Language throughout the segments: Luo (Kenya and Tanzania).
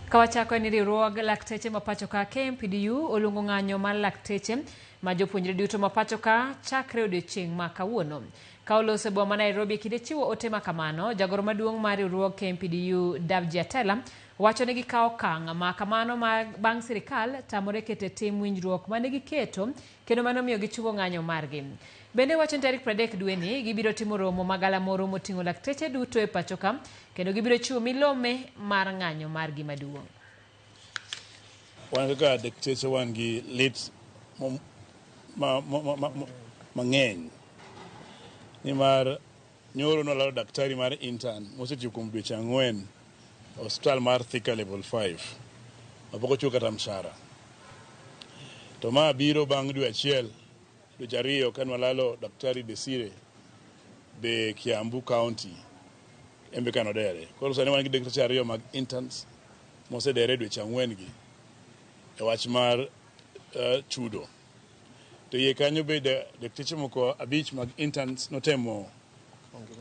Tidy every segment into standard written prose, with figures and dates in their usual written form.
Kawachako en ni riwruog lakteche ma pacho ka KMPDU oluongo ng'anyo mar lakteche ma jopuonjre duto ma pacho ka chakre odiochieng' ma kawuono. Ka oloso e boma ma Nairobi e kinde chiwo ote ma kamano, jagoro maduong' mar riwruog KMPDU Davji Atela wacho ni gikawo okang' ma kamano ma bang' sirikal tamore keto e tim winjruok mane giketo kendo mano miyo gichungo ng'anyo margi. Bende wacho ni tarik 30 dweni gibiro timo romo ma galamoro moting'o lakteche duto e pacho ka kendo gibiro chiwo milome mar ng'anyo margi maduong'. Wan kaka dakteche wan gi lit mang'eny nimar nyoro nolalo daktari mar intern mosetiyo kuom dweche 4 e osiptal mar Thika Level 5 mapok ochul kata mshahara. To ma biro bang' dwe achiel dweche 2 ka nwalalo daktari Desire be Kiambu County en be kanodere. Koro sani wan gi dakteche 2 mag interns mosedere dweche 4 gi e wach mar chudo. To iye kanyo be dakteche moko 5 mag interns notemo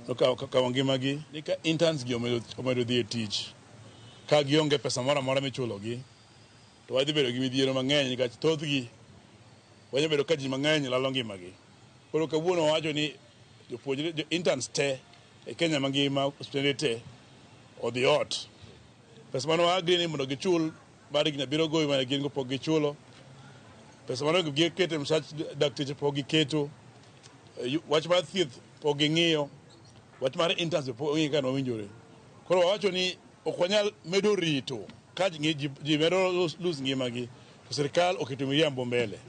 nokawo ngimagi ni ka interns gi omedo dhi e tich ka gionge pesa moro amora michulogi to wadhi bedo gi midhiero mang'eny nikech thothgi wanyalo bedo ka ji mang'eny lalo ngimagi. Koro kawuono wawacho ni jopuonjre jo interns te e Kenya mangima osiptende te odhi ot. Pesa mane wa agree ni mondo gichul mar higni 7 gowi mane gin go pok gichulo. Pesa mane giketo e msach dakteche pok giketo. Wach mar thieth pok ging'iyo. Wach mar interns be pok ging'iyo kaka nowinjore. Koro wawacho ni ok wanyal medo rito ka ji medo lose ngimagi to sirikal oketo miriambo mbele.